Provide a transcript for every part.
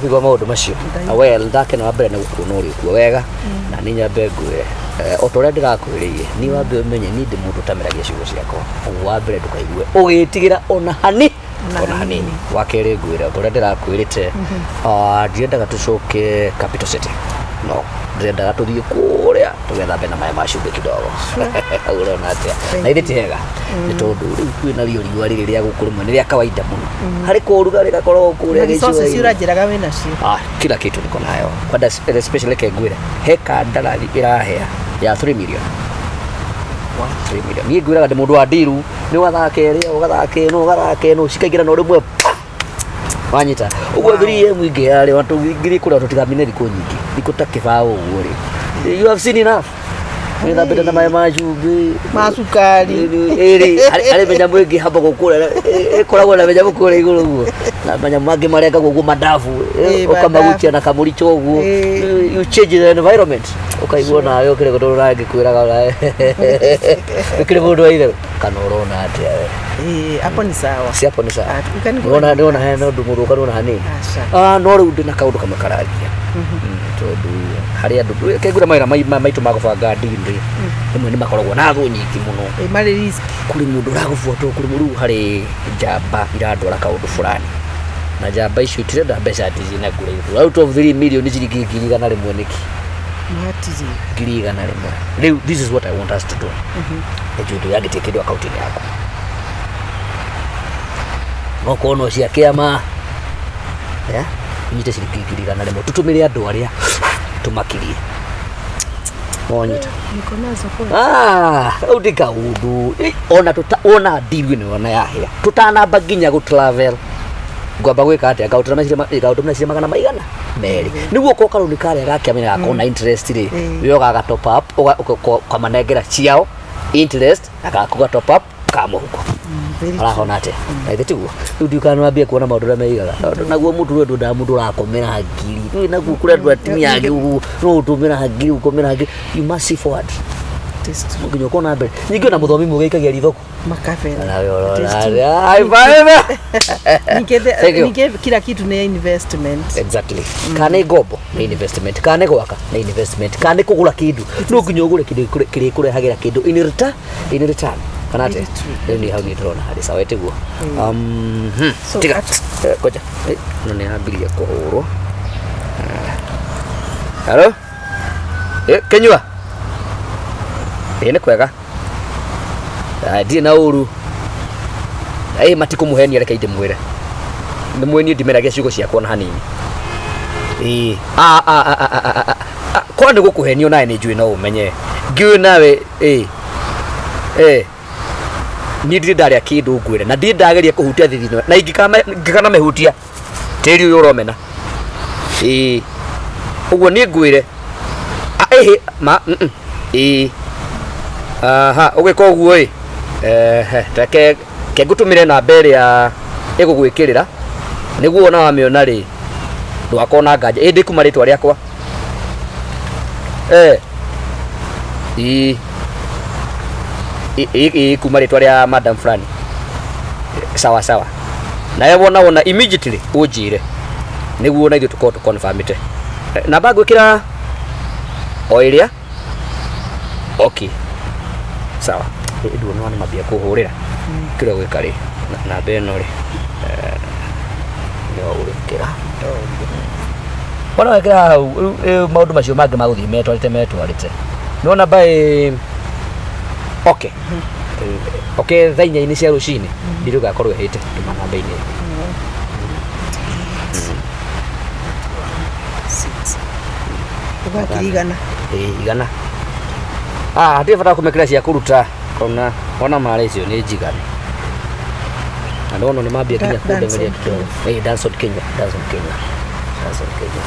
Kũigua maũndũ macio. Well, ndakena wa mbere nĩ gũkuona ũrĩ kuo wega, na niĩ nyambe ngwĩre, o ta ũrĩa ndĩrakwĩrĩire, niĩ wambe ũmenye niĩ ndĩ mũndũ ũtameragia ciugo ciakwa. Ũguo wa mbere ndũkaigue ũgĩtigĩra ona hani ona hanini. Wa kerĩ ngwĩre o ta ũrĩa ndĩrakwĩrĩte, ndirendaga tũcoke Capital City, no ndĩrendaga tũthiĩ kũrĩa tũgethambe na maĩ ma cumbĩ kidogo. Hau ũrona atĩa? Na ithe ti hega, nĩ tondũ rĩu kwĩna rio riũa rĩrĩ rĩa gũkũ rĩmwe nĩ rĩa kawaida mũno, harĩ kũrugarĩ gakoragwo kũrĩa Na resources gĩcũa-inĩ. ũranjĩraga wĩ nacio. Ah, kila kitu niko nayo kwanza, especially reke ngwĩre he kandarathi ĩrahea ya 3 million, 3 million. Niĩ ngwĩraga ndĩ mũndũ wa ndiru, nĩ ũgathaka ĩrĩa, ũgathaka ĩno, ũgathaka ĩno, cikaingĩra na ũrĩmwe pa! Wanyita ũguo. 3M ingĩ yarĩ tũngĩthiĩ kũrĩa tũtigamine thikũ nyingĩ, thikũ ta kĩbaũ ũguo rĩ, you have seen enough. Wĩthambĩte na maĩ ma cumbĩ. Ma cukari. Ĩrĩ harĩ mĩnyamũ ĩngĩ hambagwo kũrĩa, ĩkoragwo na mĩnyamũ kũrĩa igũrũ ũguo, na manyamũ mangĩ marengagwo ũguo mandabu. Ũkamagucia na kamũricho ũguo. You change the environment, ũkaigua nawe ũkĩrĩ gũtũrũ nawe ngĩkwĩraga nawe ũkĩrĩ mũndũ wa itherũ, kana ũrona atĩa we? Ĩĩ, hapo ni sawa. Si hapo ni sawa? Ah, you can go. Nĩwona, nĩwona hena ũndũ mũthũka, nĩwona hanini? Aca. Ah, no rĩu ndĩna kaũndũ kamwe karagia. Tondũ harĩ andũ kengura mawĩra maitũ ma gũbanga deal rĩ, rĩmwe nĩ makoragwo na thũ nyingĩ mũno. Ĩĩ, marĩ risk. Kũrĩ mũndũ ũragũbuata, kũrĩ mũndũ rĩu, harĩ njamba irandwara kaũndũ fulani, na njamba icio itirenda mbeca atĩ ciĩna kũraihu. Out of 3 million, ciringi 100,000 nĩkĩ? Matirĩ. 100,000. Rĩu this is what I want us to do. Nĩ njũĩ yangĩtie kĩndũ akaunti-inĩ yaku, no korwo no cia kĩama, yeah? Ũnyite ciringi 100,000, tũtũmĩre andũ arĩa tũmakirie wonyita. Niko nazo kweli. Ah, kau ndĩ kaũndũ. Ona tuta ona ndiru ĩno ona yahĩa, tũtanamba nginya gũ travel, ngwamba gwĩka atĩa? Ngaũtũmĩra meciria magana maigana merĩ, nĩguo ko karũni karĩa gakĩamenya gakorwo na interest rĩ, we ũgaga top up, ũkamanengera ciao interest na gakuga top up ka mũhuko. Very. Arahona atĩa? Na ithe tiguo rĩu ndiũkaga nĩwambie kuona maũndũ ũrĩa meigaga, tondũ naguo mũndũ ũyũ ndwendaga mũndũ ũrakomera ngiri. Rĩu naguo kũrĩ andũ atumia angĩ ũguo no ũtũmĩra ngiri, ũkomera ngiri. You must see forward. It is true. No nginya ũkona mbere. Ningĩ ona mũthomi mũgĩ aikagia ritho kũ? Makabera. Nawe It is ũrona true. atĩa? High five! Ningĩ Thank you. ningĩ kila kitu nĩ investment. Exactly. Kana nĩ ngombo nĩ investment, kana nĩ gwaka nĩ investment, kana nĩ kũgũra kĩndũ, no nginya ũgũre kĩndũ kĩrĩkũrehagĩra kĩndũ in return, kana atĩa? Very true. Rĩu nĩ hau niĩ ndĩrona harĩ sawa, ĩtiguo? So, Tiga. Ngoja. Ĩno nĩ yambirie kũhũrwo. Halo. Kĩnyua, ĩ nĩ kwega. Ah, ndirĩ na ũru. Matikũmũhenia, reke ndĩmwĩre nĩ mwĩniĩ ndimeragia ciugo ciakwa na hanini. Ĩ ah, ah, ah, ah, ah, ah, ah, korwo nĩ gũkũhenio nawe nĩ njũĩ no ũmenye ngĩũĩ nawe. Ĩ niĩ ndirĩ ndarĩa kĩndũ ngwĩre, na ndirĩ ndageria kũhutia thithino, na ingĩkanamĩhutia tĩri ũyũ ũromena. Ĩ ũguo niĩ ngwĩre. Ah, ĩhĩ ma ĩ aha ũgĩka ũguo ĩ, ehe, reke ke ngũtũmĩre namba ĩrĩa ĩgũgwĩkĩrĩra nĩguo ona wamĩona rĩ ndũgakorwo na nganja. Ĩ ndĩkuma rĩtwa rĩakwa. Ĩ ĩ ĩ kuma rĩtwa rĩa madam fulani. Sawa sawa, nawe wona wona immediately ũnjĩre nĩguo na ithuĩ tũkorwo tũconfirmĩte. Namba ngwĩkĩra o ĩrĩa. Okay, sawa. Nduona nĩ mambia kũhũrĩra kĩrĩa gwĩka rĩ, namba ĩno rĩ, nĩyo ũgwĩkĩra. Wona wekĩra hau rĩu maũndũ macio mangĩ magũthiĩ metwarĩte metwarĩte. Nĩwona by okay okay thaa 4-inĩ cia rũcinĩ ndirĩ ũgakorwo ĩhĩte tũma namba-inĩ ĩyo. Six. Ũgakiri 100. Ĩĩ, 100. Ah, hatirĩ bata wa kũmĩkĩra cia kũruta, ona ona marĩ icio nĩ njiganu, na ndona nĩ mambia nginya kũndemeria Danson. kidogo. Ĩĩ, Danson Kenya, Danson Kenya, Danson Kenya.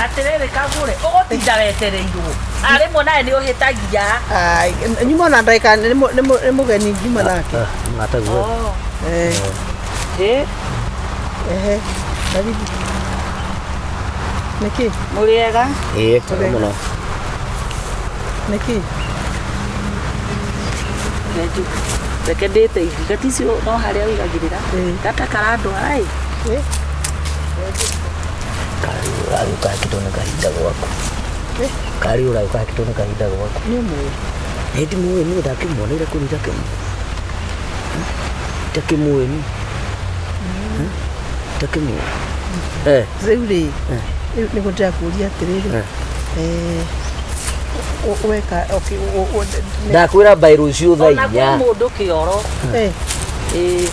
Atĩrĩrĩ kagũre ũgũtinda wetereirwo arĩmwe nawe nĩ ũhĩtagia. Ai, nyuma na ndagĩka nĩ mũgeni nyuma nake. Ah, mũrataguo. Oh. Eh, Ĩ, ehe. Karibu. Nĩkĩ? Mũrĩega? Ĩĩ, kwega mũno. Nĩkĩ? Reke ndĩte ihiga ticio no harĩa ũigagĩrĩra. Ĩ. Gata karandwara ĩ. Karĩ ũragĩũka hakĩtwo nĩ kahinda gwaku. Karĩ ũragĩũka hakĩtwo nĩ kahinda gwaku. Nĩ ũmũĩ. Ĩ ndimũĩ niĩ ndakĩmuoneire kũu itakĩmũĩ. Itakĩmũĩ niĩ. Itakĩmũĩ. Eh. Rĩu rĩ, rĩu nĩguo ndĩrakũria atĩrĩrĩ. Eh. Eh, weka okay, Ndakwĩra by rũciũ thaa Ona kwĩ inya. mũndũ kĩoro. eh, Ĩĩ.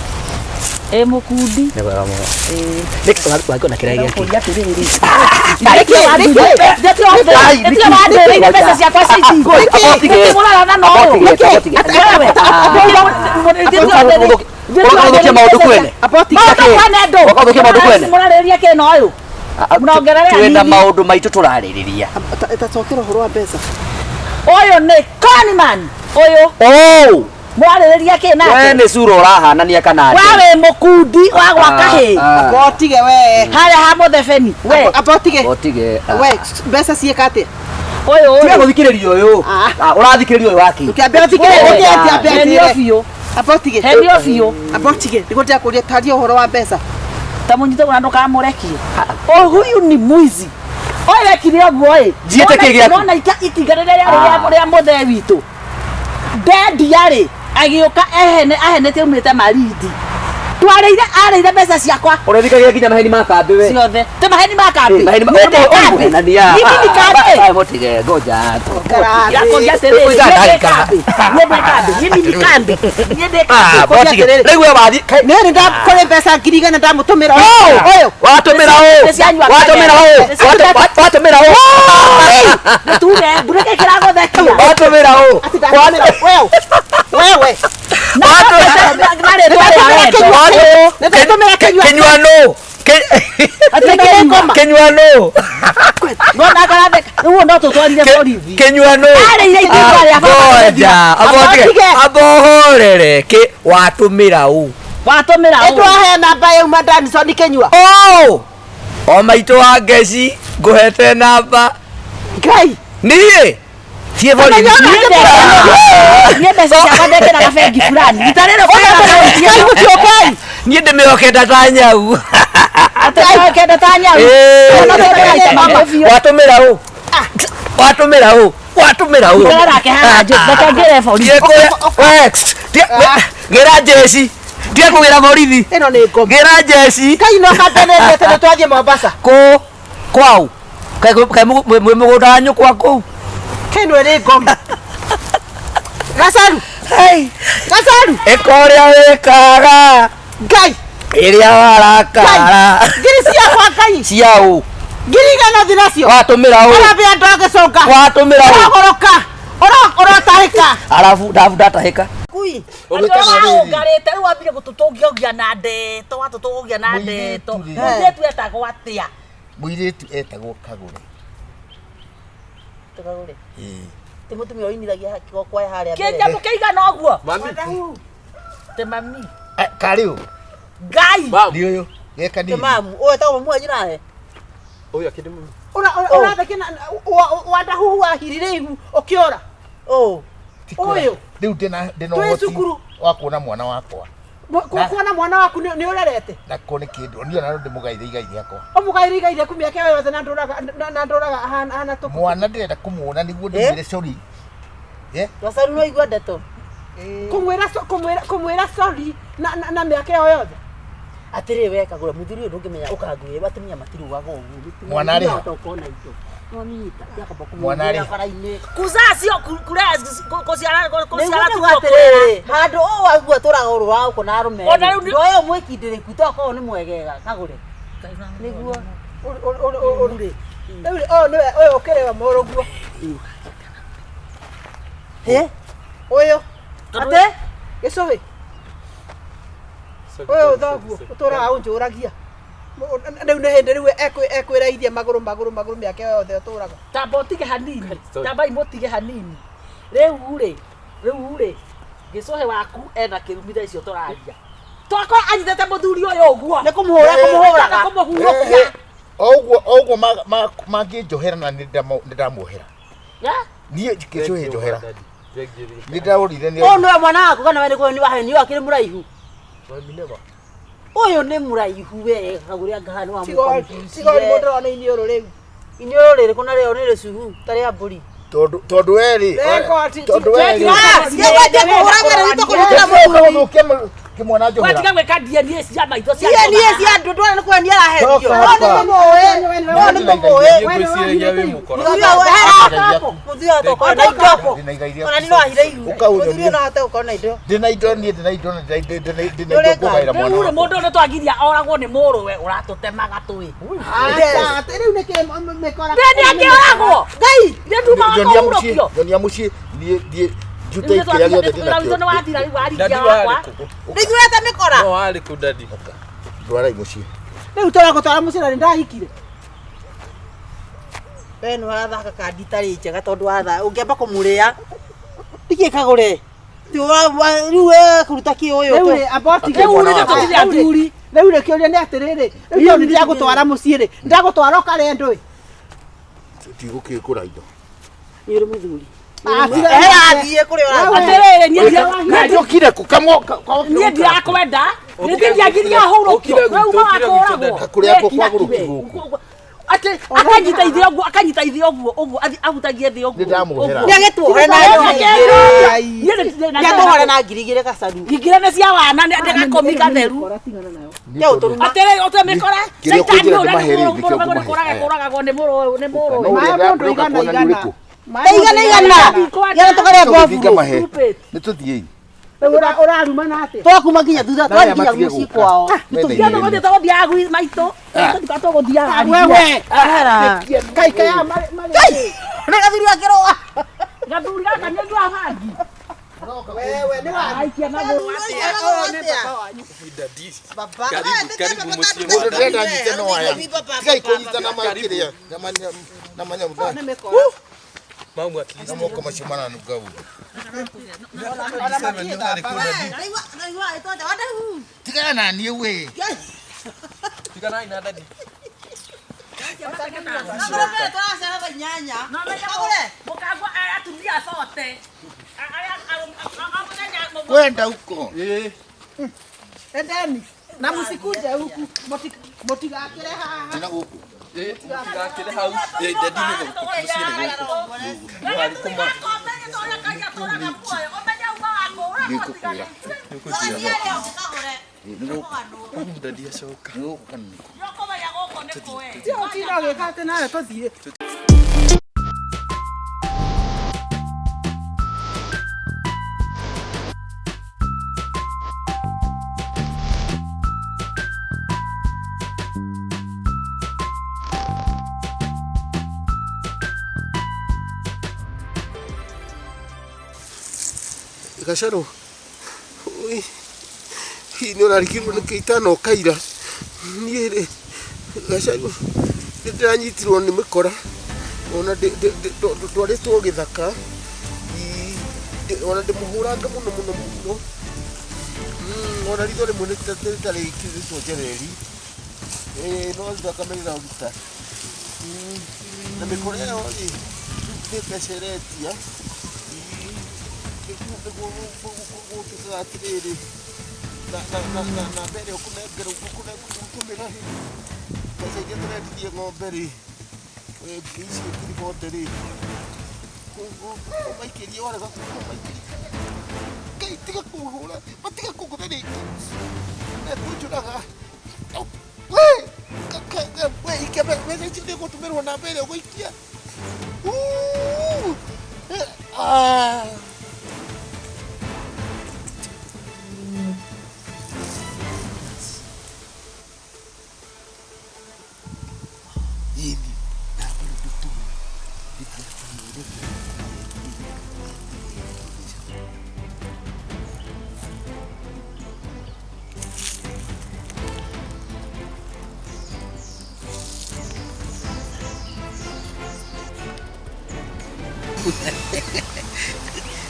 Ĩ mũkundi. Nĩ wega mũno. Ĩĩ. Nĩkĩ wakĩona kĩrĩa gĩake? Ndĩrakũria atĩrĩrĩ. Ai, nĩkĩ? Nĩkĩ mbeca ciakwa cia itinga? Nĩkĩ? Mũrarana na ũyũ. Nĩkĩ? Wewe. Ũgũthũkia maũndũ kwene. Maũndũ kwene ndũ. Ũgũthũkia maũndũ kwene. Mũrarĩrĩria kĩ na ũyũ? Mũrongerere Twĩna hanini. maũndũ maitũ tũrarĩrĩria. tacokera ũhoro wa mbeca. Ũyũ nĩ conman. Ũyũ. Oh! Mũrarĩrĩria kĩ We nake? nĩ cura ũrahanania kana We ndĩ? wĩ mũkundi wa gwa kahĩĩ. Amba ũtige we. Harĩa ha mũthebeni. We. Amba ũtige. Otige. We, mbeca ciĩka atĩa? Ũyũ Tiga ũyũ. gũthikĩrĩria ũyũ. Ah. Ah, ũrathikĩrĩria ũyũ waki. Ũkĩambia ũthikĩrĩrie, Wewe. ũkĩambia Henio njĩre. biũ. Amba ũtige. Henio biũ. Amba ũtige. Nĩguo ndĩrakũria taria ũhoro wa mbeca. Ta mũnyite na ndũkamũrekie. O huyu ni mwizi. Ũyũ ekire ũguo ĩ. Njiĩte kĩ gĩaku? Nona itinga rĩrĩa rĩarĩ rĩa mũthee witũ. Ndendia rĩ agĩũka ehene ahenete aumĩte Malindi. Twarĩire arĩire mbeca ciakwa Ũrethikagia nginya maheni ma kambĩ we. ciothe. Ti maheni ma kambĩ. Maheni ma Niĩ ndĩ kambĩ. ũrĩmũhenania. Mimi ni kambĩ. Mũtige ngoja. Ndĩrakũria atĩrĩrĩ, Ũigaga niĩ ndĩ ndagĩka. kambĩ. Niĩ ndĩ kambĩ. Mimi ni kambĩ. Niĩ ndĩ Ah, kambĩ. botige. Rĩu we wathi. Nĩ nĩ ndakũrĩ mbeca 1,000 ndamũtũmĩra ũyũ. Ũyũ. Watũmĩra ũ? Nĩ cianyua Watũmĩra ũ? Nĩ cianyua Watũmĩra ũ? Nĩtuge mbura ĩkĩ kĩragũthekia. Watũmĩra ũ? Ati ndatũmĩra wewe. Wewe. Na rĩtwa rĩa wendo. Nĩ ndatũmĩra kĩnyua. Kĩnyua nũ? Atĩ nĩ ngoma. Kĩnyua nũ? Ngona karatheka. Rĩu no tũtwarire borithi. Kĩnyua nũ? Arĩire itinga rĩa baba. Ngoja. Abotige. Abohorere. Kĩ watũmĩra ũ? Watũmĩra Ĩ ũ? ndwahe namba yauma Danson kĩnyua. Oh! O maitũ wa ngeci ngũhete namba. Ngai. Niĩ thiĩ borithi. Niĩ mbeca ciakwa ndekĩraga bengi fulani. Rita rĩrĩ Ngai mũtiũkai. Niĩ ndĩmĩhokete ta nyau. Atĩ ta nyau. Ĩĩ. Ona tũtũraita mama biũ. Watũmĩra ũ? Watũmĩra ũ? Watũmĩra ũ? Ikara nake haha njũ. Reke ngĩre borithi. Thiĩ kũrĩa- Wex, gĩra njeci. Tiga kũgĩra borithi. Ĩno nĩ ngoma. Gĩra njeci. Ngai no kambenete nĩ twathiĩ Mombasa. Kũ kwau. Kaĩ mwĩ mũgũnda wa nyũkwa kũu. Kĩno ĩrĩ ngoma. Gacaru. Gacaru. Ĩka ũrĩa wĩkaga Ngai. ĩrĩa warakara. Ngiri ciakwa Ngai. Cia ũ? 1,000 thi nacio. Watũmĩra ũ? Ũrambia andũ agĩconga. Watũmĩra ũ? Ũragũrũka. Ũrotahĩka. Arabu ndabu ndatahĩka. Kui. Ũngarĩte rĩu wambire gũtũtũngia na ndeto watũtũngia na ndeto. Mũirĩtu rĩ. Mũirĩtu etagwo atĩa? Mũirĩtu etagwo Kagũre. Tũkagũre. Ĩĩ. Ti mũtumia ũinithagia kĩgokwa harĩa mbere. Kĩnyamũ kĩigana ũguo? Mami. Ti mami. Eh, Karĩ ũ? Ngai. Nĩ ũyũ. Ge Ti kanini. mamu. Ũyũ etagwo mamu wanyu nawe. Ũyũ akĩndĩ mũno. Ũrathekĩ wandahuhu wahirire ihu ũkĩũra. Ũ. Ti kũra. Ũyũ. Rĩu ndĩna Twĩ ũhoti cukuru. wa kuona mwana wakwa. Kuona mwana waku nĩ ũrerete. Na ko nĩ kĩndũ. Niĩ ona no ndĩmũgaire igai rĩakwa. Ũmũgaire igai rĩaku mĩaka ĩyo yothe na ndũraga na ndũraga ahana tũkũ. Mwana ndĩrenda kũmuona nĩguo ndĩmwĩre sorry. Eh? Gacaru no igua ndeto. Kũmwĩra kũmwĩra kũmwĩra sorry na na mĩaka ĩyo yothe. Atĩrĩ we Kagũra, mũthuri ũyũ ndũngĩmenya ũkanguĩra atumia matirugaga ũguo. Mwana arĩ ha? Ũkona indo. Nwamita, yakamba Mwana arĩ kũmũhũrĩra ha? bara-inĩ. Kuzaa sio kulea kuciara kuciara Nĩguo tu nĩguo atĩrĩrĩ, handũ ũũ waigua tũraga ũrũ wa gũkũ na arũme Ona rĩu rĩ, ndũ ũyũ mwĩkindĩrĩku tokorwo nĩ mwegega Kagũre. Nĩguo. Rĩu ũyũ nĩwe ũyũ ũkĩrĩwa mũrũguo. Ĩ? Ũyũ Atĩ? gĩcũhĩ ũyũ thoguo ũtũraga ũnjũragia. Rĩu nĩ hĩndĩ rĩu ekwĩraithia magũrũ magũrũ magũrũ mĩaka ĩyo yothe ũtũraga. Tamba ũtige hanini. Tamba imũtige hanini. Rĩu rĩ, rĩu rĩ, gĩcũhĩ waku ena kĩrumi thaa icio tũraria. Twakorwo anyitĩte mũthuri ũyũ ũguo. Nĩ kũmũhũra kũmũhũraga. Kũmũhurũkia. O ũguo o ũguo mangĩnjohera na nĩ ndamuohera. Niĩ gĩcũhĩ njohera. Nĩ ndaũrire nĩ Ũyũ nĩwe mwana waku kana we nĩguo nĩ wahenio akĩrĩ mũraihu? Mami never. Ũyũ nĩ mũraihu we kagũrĩa ngahana wa Tiga tiga mũndũ ona iniũrũ rĩu. Iniũrũ rĩrĩkũ na rĩo nĩ rĩcuhu ta rĩa mbũri. Tondu tondu weri tondu weri Nĩngwendia kũhũra wĩra witũ kũnyitĩra mũthuri. Gũthũkia kĩmwana njohera. Watiga gwĩka DNA cia maitho cia DNA cia andũ ndwara nĩ kwendia arahendio. Coka hapa. No nĩ mũmũĩ. Ngwĩciragia wĩ mũkora. Mũthuri wa tokorwo na indo. Ndĩna indo iria. Ona nĩ no ahithe ihu. Ũka ũnyonie. Mũthuri no ahote gũkorwo na indo. Ndĩna indo niĩ ndĩna indo na ndĩna indo ndĩna indo ngũgaĩra mwana Rĩu rĩ wakwa. mũndũ ũyũ nĩtwagiria oragwo nĩ mũrũwe ũratũtemaga tũĩ. Aca, rĩu nĩkĩ mĩkora. Nĩ akĩoragwo. Ngai! Nĩ ndumaga Nyonia mũciĩ, kũhurũkio. nyonia mũciĩ niĩ niĩ njute Rĩu kĩrĩa gĩothe nĩtwakinya wĩra witũ ndĩnakĩo. nĩ wathira rĩu waringia Dadi wakwa. warĩ kũ? Nĩnguĩte mĩkora. No warĩ kũ dadi? Ndwarai mũciĩ. Rĩu tũragũtwara mũciĩ na nĩndahikire. We nĩ ũrathaka kandi itarĩ njega tondũ watha ũngĩamba kũmũrĩa. Nĩkĩ kagũre? Rĩu we kũruta kĩ ũyũ Rĩu tũ? rĩ amba ũtige. Rĩu rĩ tũtirĩ athuri. Rĩu rĩ kĩũria nĩ atĩrĩrĩ, rĩu tondũ nĩndagũtwara mũciĩ rĩ, ndagũtwara ũkarĩe ndũĩ. Ndigũkĩgũra indo. Nĩ ũrĩ mũthuri. Ah, tiga- Ehera athiĩ kũrĩa ũrathiĩ. Atĩrĩrĩ niĩ ndira- Njũkire kũ kamwo niĩ ndirakwenda nĩ ndiagiria hurũkio Ũkire we gwitũ, uma wa ũkire gwitũ, kũragwo dada. Kũrĩa kwa kwagũrũki gũkũ. Atĩ akanyita ithĩ ũguo akanyita ithĩ ũguo ũguo ahutagie thĩ ũguo Nĩ ndamuohera. Nĩ agĩtuohore na ngiri igĩrĩ. Niĩ nĩ- Nĩ atuohore na ngiri igĩrĩ gacaru. ngingire nĩ cia wana nĩ gakomi gatheru Nĩ ũtũruma. atĩrĩ ũte mĩkora Kĩrĩa caitani ũkũnjĩra ũrĩa ndĩmahe rĩ, nĩ nĩkĩo mũrũme ngũmahe. kũraga kũragagwo nĩ mũrũ nĩ No mũrũ ũrĩa Maĩ mũndũ ndĩroka igana kuona nĩ igana. ũrĩkũ? Ta igana igana. Igana tũkarĩa Tũgĩthiĩ mbobu. ngamahe. Nĩ tũthiĩi. Rĩu ũrarumana atĩa? Twakuma nginya thutha Na aya twathi nginya matige mũciĩ gũka. kwao. Mena Ndio inegene. tũgũthiĩ tũgũthiaga gwĩ maitũ tũthiĩ tũgũthiaga Wewe. Ehera. Kai kai marĩ marĩ. Nĩ gathuri akĩrũa. gathuri gaka nĩ nyua bangi Wewe nĩ wa aikia magũrũ Dadi. Baba. Karibu, karibu mũciĩ Mũndũ wa ndĩrenda dadi. nyite no aya. Tigai kũnyita na makĩrĩa na manyamũ nĩ mĩkora. Mamu at least. na moko macio maranunga ũru. Ona matiĩthambaga. Tigana na niĩ we. Tiganai na dadi. Mũkagwa atumia cote Kwenda huko. Ĩĩ. Endeni. Na msikuje huku. Mũtigakĩre haha. Ndĩna gũkũ. Ĩĩ, mũtigakĩre hau. Ĩĩ, dadi nĩ gũkũ, mũciĩ nĩ gũkũ. Nĩ kũma. Nĩngũkwĩra. Nĩũkũnjĩra. Nĩ gũkũ. Mamu dadi acoka. Nĩ gũkũ kana nĩ kũ? Ti ũtinda ũgĩka atĩ nawe tũthiĩ. Gacarũ ui, hihi nĩ ũrarigirwo nĩ kĩ itanoka ira niĩ rĩ Gacarũ nĩ ndĩranyitirwo nĩ mĩkora ona ndwarĩtwo gĩthaka ona ndĩmũhũranga mũno mũno mũno ona ritho rĩmwe rĩtarĩkĩrĩtwo njereri no thakame ĩraruta na mĩkora ĩyo rĩ nĩ mbeca ĩretia nĩguo gũtuĩkaga atĩrĩrĩ na mbere ũkũnengera ũkũmĩra rĩ mbeca iria tũrendirie ng'ombe rĩ icio ngiri bote rĩ kũmaikĩria warega kũmaikĩria Ngai tiga kũhũra matiga kũngũtha rĩngĩ mekũnjũraga we ikia mbeca icio nĩgũtũmĩrwo na mbere ũgũikia ah. Ini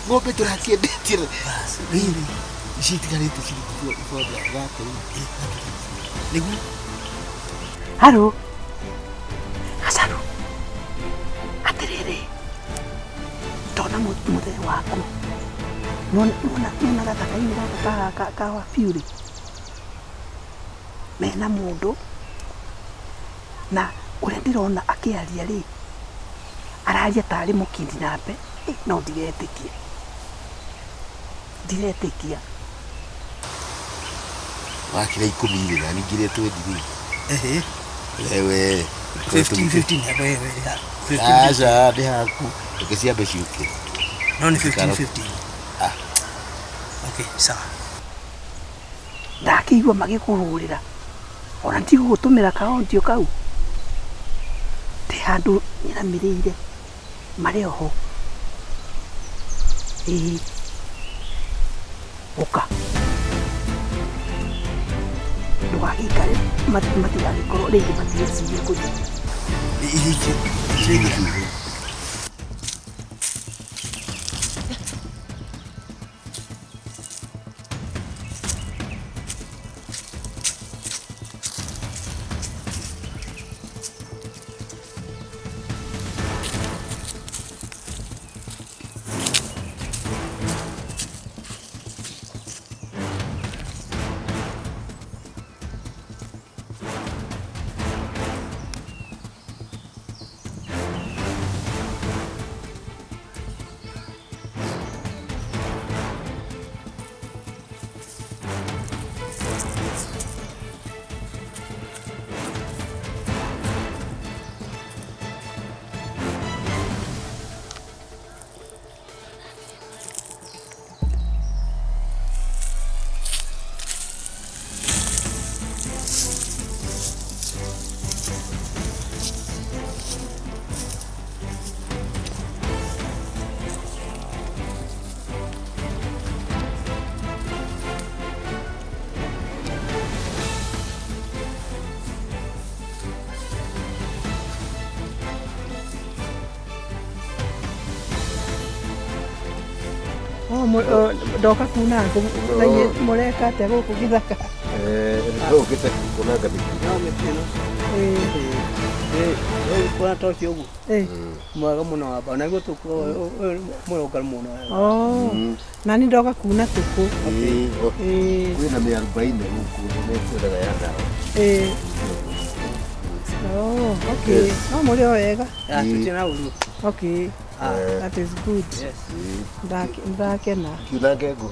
ng'ombe tũrakĩendetie rĩrĩ ici itigarĩte ciringi ibonda thate nĩguo Haro Gacaru atĩrĩrĩ ndona mũthee waku nona gathaka-inĩ gaka ka wabiũ rĩ Mena mũndũ na ũrĩa ndĩrona akĩaria rĩ araria tarĩ mũkindinape no ndiretĩkia ndiretĩkia Wakira 10 rĩ na ningire 20 rĩ. Ehe. Wewe 15 15 wewe. 15. Aca ndĩ haku. Reke ciambe ciũke. No ni 15 15. Ah. Okay, sawa. Ndakĩigua magĩkũhũrĩra ona ndigũgũtũmĩra kaontio kau ndĩ handũ nyiramĩrĩire marĩ oho ĩĩ ũka ndũgagĩikare matigagĩkorwo rĩngĩ matigecirie kũthiĩ. Ndoka kuna mũreka atĩa gũkũ gĩthaka? Ũkĩte kunanga mĩtĩ. No mĩtĩ ĩno. Ĩĩ. Kuna ta ũcio ũguo. Mwega mũno wamba. Na guo tũkũrũngaru mũno. Oh. Na nĩ ndoka kuna tũkũ. Ĩĩ. Kwĩna mĩarubaine gũkũ nĩmekwendaga ya ndawa. Ĩĩ. Oh, okay. No mũrĩ o wega. Tũtirĩ na ũru. Okay. That is good. Yes. Ndakena. Kiunange ngũ.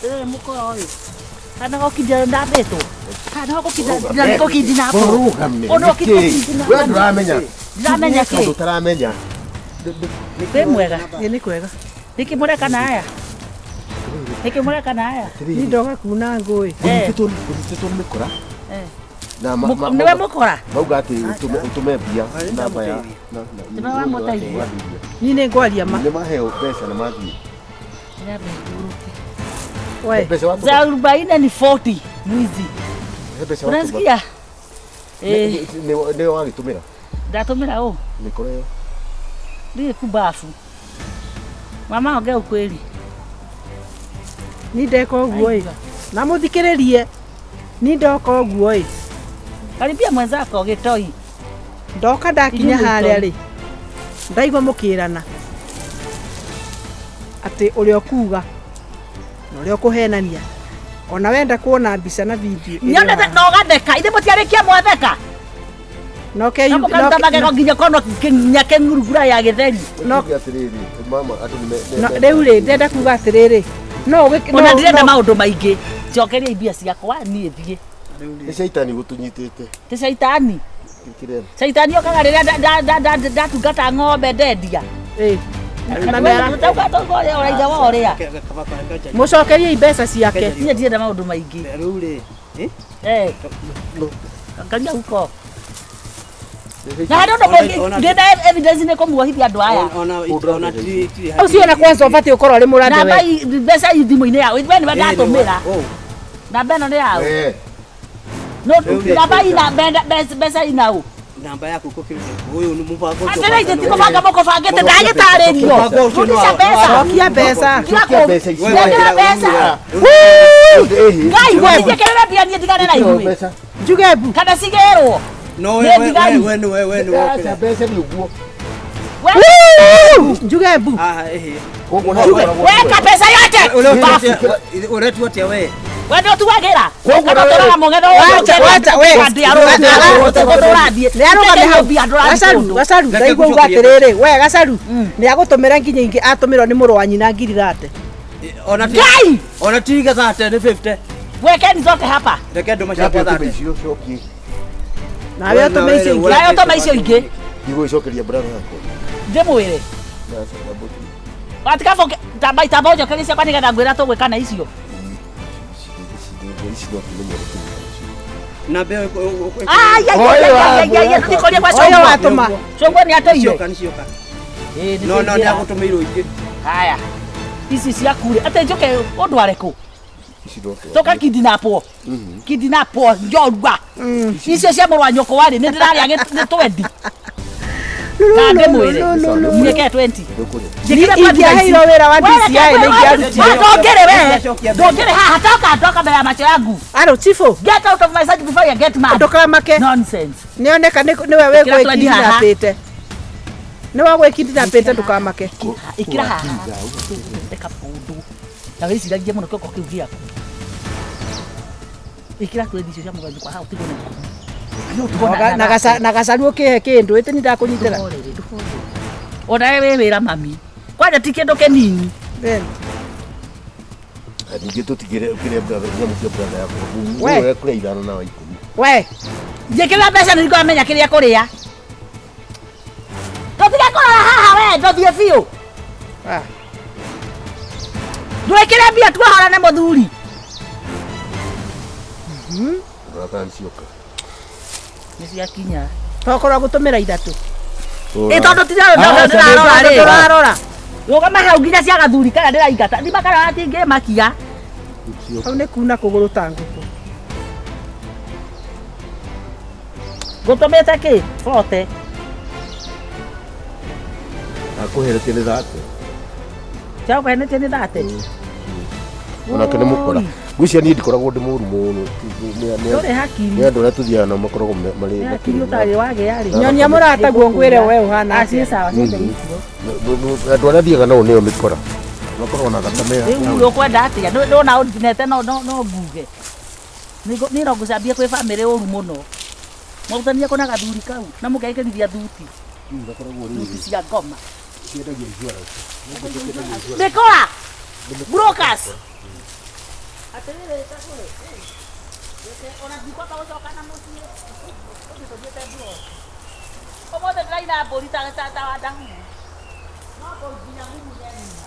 Rĩrĩ mũkora ũyũ. Kana gũkinda ndambĩtwo. Kana gũkinda nĩgũkinda napo. Ũrũgame. We ndũramenya. Ndiramenya kĩ? Ũndũ ũtaramenya. Kwĩ mwega. Ĩ nĩ kwega. Nĩkĩ mũreka na aya? Nĩkĩ mũreka na aya? Ni ndoka kuna ngũĩ. Ngũnyitĩtwo nĩ mĩkora. Na niwe mũkora? Mauga atĩ ũtũme mbia namba ya Nĩwe wamũteithia. Niĩ nĩ ngwaria ma. Nĩ maheo mbeca na mathiĩ. We. Za 40 ni 40 mwizi. Unasikia? Nĩwe wagĩtũmĩra? Ndatũmĩra ũ? Mĩkora ĩyo. Ndiĩ kubafu. Mama ongea ukweli. Ni ndeka ũguo ĩ. Na mũthikĩrĩrie. Ni ndoka ũguo ĩ. Karibia mwenzako gĩtoi. Ndoka ndakinya harĩa rĩ. Ndaigua mũkĩrana. Atĩ ũrĩa ũkuga na ũrĩa ũkũhenania. Ona wenda kuona mbica na video. Nyonete no gatheka. Ithe mũtiarĩkia mwatheka. No ke no magego nginya kono nginya kengurugura ya gĩtheri. No atĩrĩrĩ mama andũ nĩ rĩu rĩ ndenda kuga atĩrĩrĩ. No ona ndirenda maũndũ maingĩ. Njokeria mbia ciakwa niĩ thiĩ. Nĩ caitani gũtũnyitĩte. Ti caitani. Caitani okaga rĩrĩa ndatungata ng'ombe ndendia. Ĩĩ. Mũcokerie mbeca ciake. Niĩ ndirenda maũndũ maingĩ. Rĩu rĩ. Eh. Angalia huko. Na harĩ ũndũ mũngĩ ndĩna evidence nĩ kũmuohithia andũ aya. Ũcio na kwanza ũbatiĩ gũkorwo ũrĩ mũrathe we. Namba mbeca thimũ-inĩ yao. We nĩwe ndatũmĩra. Namba ĩno nĩ yao. No namba ina mbeca ina ũ? Namba yaku kũkĩrĩte. Ũyũ nĩ mũbango ũcio. Atĩrĩ ithe ti mũbango mũkũbangĩte ndagĩtarĩrio. Rudisha mbeca. Cokia mbeca. Cokia mbeca. Nengera mbeca. Ngai gũthiĩ mbia niĩ ndigane na inyuĩ. Njuge mbu. Kana cigĩrwo. No we we we we we. Mbeca nĩ ũguo. Njuge mbu. Ah ehe. Koguo no Weka pesa yote. Uretu atia we. We ndio tuwagira. Koguo Kana na tũraga mũng'etho Wacha, wacha, we. tũrathiĩ. Nĩ arũgame hau. Gacaru, gacaru, Reke ndaigua uga ngũcokerie. atĩrĩrĩ, we gacaru, nĩ agũtũmĩra nginya ingĩ atũmĩrwo nĩ mũrũ wa nyina ngiri thate. Ona ti. Ngai! Ona tiga thate nĩ 50. Wekeni zote hapa. Reke ndũma ciakwa Nyambe ũtũme thate. icio ũcokie. Nawe ũtũme icio ingĩ. Nawe ũtũme icio ingĩ. Ndigũgĩcokeria brother yakwa. Ndĩmwĩre. Watikaboke tamba itamba ũnjokerie ciakwa nĩgetha ngwĩra tũgwĩka na icio. Ici no tũmenye gũtũmĩra. Na mbeo Ai ai ai ai ai ndikorie kwa Ũyũ cũngwa. watũma. Cũngwa nĩ atũire. Cioka nĩ cioka. Ĩĩ, nĩ No no nĩ tũingĩra. agũtũmĩirwo ingĩ. Haya. Ici ciaku rĩ, atĩ njũke ũndware kũ? Ici no tũrathiĩ. Toka kidnapwo. Kidnapwo njorua. Icio cia mũrũ wa nyũkwa rĩ, nĩ ndĩrarĩa nĩ 20. Na ndĩmwĩre. Njĩke 20. Ndũkũrĩa. Ingĩaheirwo wĩra wa DCI nĩ ingĩarutire. Ndũngĩrĩ we. Ndũngĩrĩ haha toka toka mbere ya macho yangu. Aro chifu, Get out of my sight before you get mad. ndũkamake. Nonsense. Nĩoneka nĩwe Ĩkĩra twendi haha. wĩgwĩkindinapĩte. Nĩwe gwĩkindinapĩte ndũkamake. Ikira haha. Reka mũndũ. Na wĩciragie mũno kĩongo kĩu gĩaku. Ikira twendi icio cia mũrũ wa nyũkwa haha ũtigwo na ikũmi. Na gacaru ũkĩhe kĩndũ ĩtĩ nĩ ndakũnyitĩra. Ona we wĩ wĩra mami. Kwanja ti kĩndũ kĩnini. Then, Ningĩ tũtigĩre ũkĩrĩa brother nyamũ cia brother yakwa. We. Wewe kũrĩa ithano na wa ikũmi. We, Njĩkĩrĩra mbeca nĩ ngamenya kĩrĩa kũrĩa. Tũtige kũrora haha we, ndũthiĩ biũ. Ah. Ndwĩkĩre mbia tuohorane mũthuri. Rora kana nĩ cioka. Nĩ ciakinya. tokorwo gũtũmĩra ithatũ. Ĩ tondũ ndĩrarora rĩ. Tũrarora. Rũgama hau nginya cia gathuri kana ndĩraingata. Thima kana gatingĩmakia. Hau nĩ kuna kũgũrũ ta ngũkũ. Ngũtũmĩte kĩ? Bote. Akũheretie nĩ thate. Ciakũhenetie nĩ thate. Onake nĩ mũkora. Ngwĩciria niĩ ndikoragwo ndĩ mũru mũno. Ndũrĩ hakiri. Nĩ andũ arĩa tũthiaga nao makoragwo marĩ Nĩ hakiri ũtarĩ wagĩa rĩ. Nyonia mũrataguo ngwĩre we ũhana Ah, atĩa. ciĩ sawa ciothe icio. Andũ arĩa thiaga nao nĩo mĩkora. Makoragwo na thakame. Rĩu ũkwenda atĩa? Ndona ũndinete no no no nguge. Niĩ no ngũcambie kwĩ bamĩrĩ ũru mũno. Mwarutanire kũ na gathuri kau na mũkekĩrithia thuti. Thuti cia ngoma. Mĩkora! Brokers! Atĩrĩrĩ Kagũrũ, reke ona ndikwamba gũcoka na mũciĩ. Ũthiĩ tũthiĩte mburoti. Ũmũthĩ ndĩraina mbũri ta ta ta wandahu. No mbũri nginya ngumunye nyina.